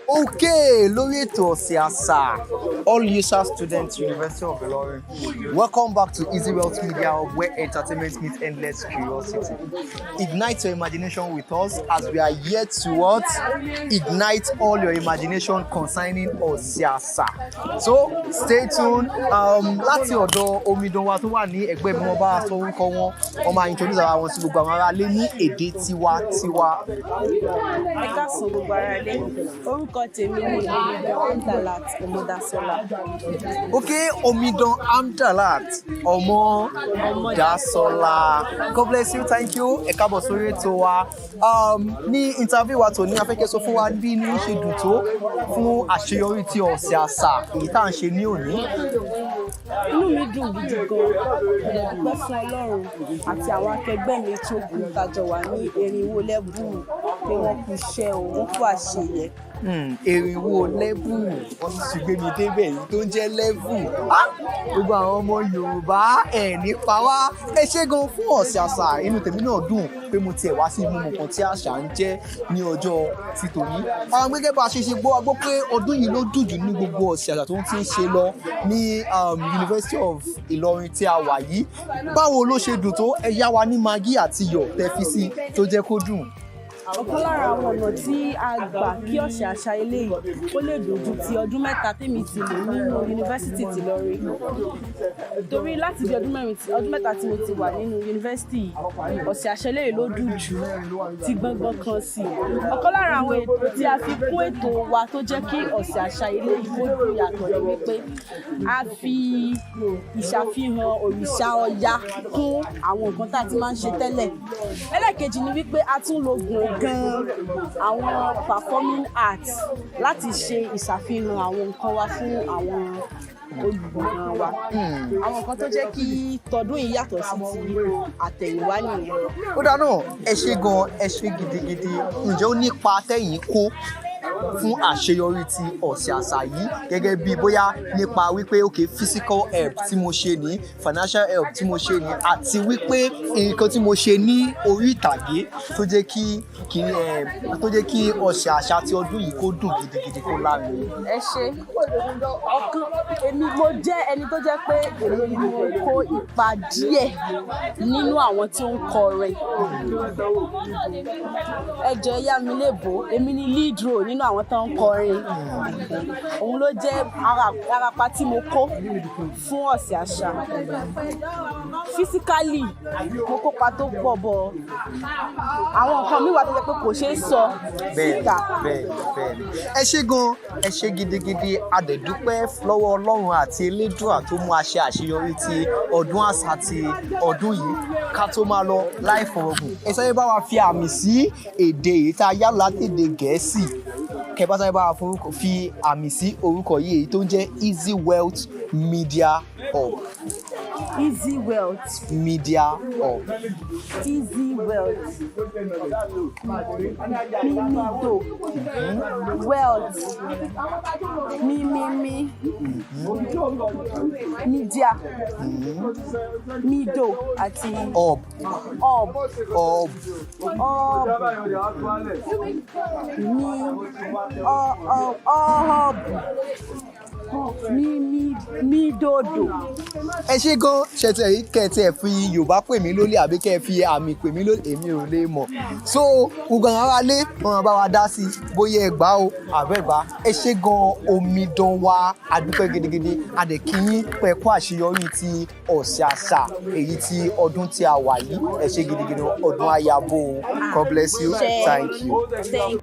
Okay, lórí ètò Ọ̀sẹ̀ Àṣà, all USA students, University of Ilorin. Welcome back to Easy Wealth Media Hub, where entertainment meets endless curiosity. Ignite your imagination with us as we are here to what? Ignite all your imagination concerning Ọ̀sẹ̀ Àṣà. So stay tuned. Láti ọ̀dọ̀ omidan wa tó wà ní ẹgbẹ́ mi, wọ́n bá wa sọ orúkọ wọn, wọ́n máa introduce ara wọn sí gbogbo àwọn aráalé ní èdè tiwa-tiwa. Ẹ káàsán, gbogbo ará ilé. Orúkọ tèmi ni Omidan Amdalat Ọmọdásọlá. Ok, Omidan Amdalat Ọmọdásọlá. God bless you, thank you. Ẹ káàbọ̀ sórí ètò wa. Ní interview wa tòní, a fẹ́ kẹ́ sọ fún wa bí inú ṣe dùn tó fún àṣeyọrí ti Ọ̀sẹ̀ Àṣà èyí tá à ń ṣe ní òní. Inú mi dùn gidi gan. Mo dẹ̀ dúpẹ́ fún Ọlọ́run àti àwọn akẹgbẹ́ mi tó kù tá a jọ wà ní Erinwo Lẹ́bù pé wọ́n kú iṣẹ́ o, wọ́n kú àṣeyẹ. Erinwo Lẹ́bù, wọ́n ti gbé mi débẹ̀ yìí tó ń jẹ́ lẹ́bù. Ah! Gbogbo àwọn ọmọ Yorùbá ẹ̀ nípa wá. Ẹ ṣé gan fún Ọ̀sẹ̀ Àṣà. Inú tèmi náà dùn pé mo tiẹ̀ wá sí mímú nǹkan tí àṣà ń jẹ́ ní ọjọ́ ti tòní. Àwọn gẹ́gẹ́ bá a ṣe ṣe gbọ́, a gbọ́ pé ọdún yìí ló dùn jù ní gbogbo Ọ̀sẹ̀ Àṣà tó ń ti ń ṣe lọ ní University of Ìlọrin tí a wà yìí. Báwo ló ṣe dùn tó? Ẹ yá wa ní magí àti iyọ̀ tẹ́ fi sí tó jẹ́ kó dùn. Ọ̀kan lára àwọn ọ̀nà tí a gbà kí Ọ̀sẹ̀ Àṣà eléyìí kó lè dojú ti ọdún 3 tèmi ti lò nínú yunifásítì ti Ìlọrin, torí láti bí ọdún 4, ọdún 3 tí mo ti wà nínú yunifásítì yìí, Ọ̀sẹ̀ Àṣà eléyìí ló dùn jù tí gbọ́ngbọ́n kan sí. Ọ̀kan lára àwọn ètò tí a fi kún ètò wa tó jẹ́ kí Ọ̀sẹ̀ Àṣà eléyìí kó dùn yàtọ̀ ni wípé a fi ìṣàfihàn òrìṣà Ọya kún àwọn nǹkan tá a ti máa ń ṣe tẹ́lẹ̀. Ẹlẹ́ẹ̀kejì ni wípé a tún lo gbọ̀ngàn àwọn performing arts láti ṣe ìṣàfihàn àwọn nǹkan wa fún àwọn olùwòran wa. Àwọn nǹkan tó jẹ́ kí tọdún yìí yàtọ̀ sí ti àtẹ̀yìnwá nìyẹn. Ó dáná, ẹ ṣé gan, ẹ ṣé gidigidi. Ǹjẹ́ ó nípa tẹ́yìn kó fún àṣeyọrí ti Ọ̀sẹ̀ Àṣà yìí, gẹ́gẹ́ bí bóyá nípa wípé, ok, physical help tí mo ṣe ní, financial help tí mo ṣe ní, àti wípé nǹkan tí mo ṣe ní orí ìtàgé tó jẹ́ kí Ọ̀sẹ̀ Àṣà ti ọdún yìí kó dùn gidigidi, kó lárinrin? Ẹ ṣe. Ọ̀kan, èmi mo jẹ́ ẹni tó jẹ́ pé èmi ni mo kó ipa díẹ̀ nínú àwọn tí ó ń kọrin. Ẹ jọ̀ọ́, ẹ yá mi léèbó. Èmi ni lead role nínú àwọn tó ń kọrin. Òun ló jẹ́ arapa tí mo kó fún Ọ̀sẹ̀ Àṣà. Physically, mo kópa tó pọ̀ bọ̀. Àwọn nǹkan mi wà tó jẹ́ pé kò ṣeé sọ síta. Bẹ́ẹ̀ni, ẹ ṣé gan, ẹ ṣé gidigidi. A dẹ̀ dúpẹ́ lọ́wọ́ Ọlọ́run àti Elédùà tó mú a ṣe àṣeyọrí ti ọdún àṣà ti ọdún yìí. Ká tó máa lọ láì fọ̀rọ̀gùn, ẹ sáré bá wa fi àmì sí èdè èyí tá a yá látèdè Gẹ̀ẹ́sì. Kẹ bá sáré bá wa forúkọ fi àmì sí orúkọ yìí, èyí tó ń jẹ́ Easy Wealth Media Hub. Easy Wealth Media Hub. Easy Wealth Mímídò Wealth Mímímí Media Mido àti Hub. Hub. Hub. Hub mi ọ ọ hub mi mi mi dodo. Ẹ ṣé gan. Ṣètò èyí kẹ́ ẹ fi Yorùbá pè mí lólè àbí kẹ́ ẹ fi àmì pè mí lólè, èmi ò lè mọ̀. So gbogbo àwọn aráalé wọn bá wa dá sí bóyá ẹ gbà o àbẹ́ gbà. Ẹ ṣé gan, omidan wa. A dúpẹ́ gidigidi. A dẹ̀ kí yín pé kú àṣeyọrí ti Ọ̀sẹ̀ Àṣà èyí ti ọdún tí a wà yìí. Ẹ ṣé gidigidi. Ọdún ayabo. God bless you. Thank you. Thank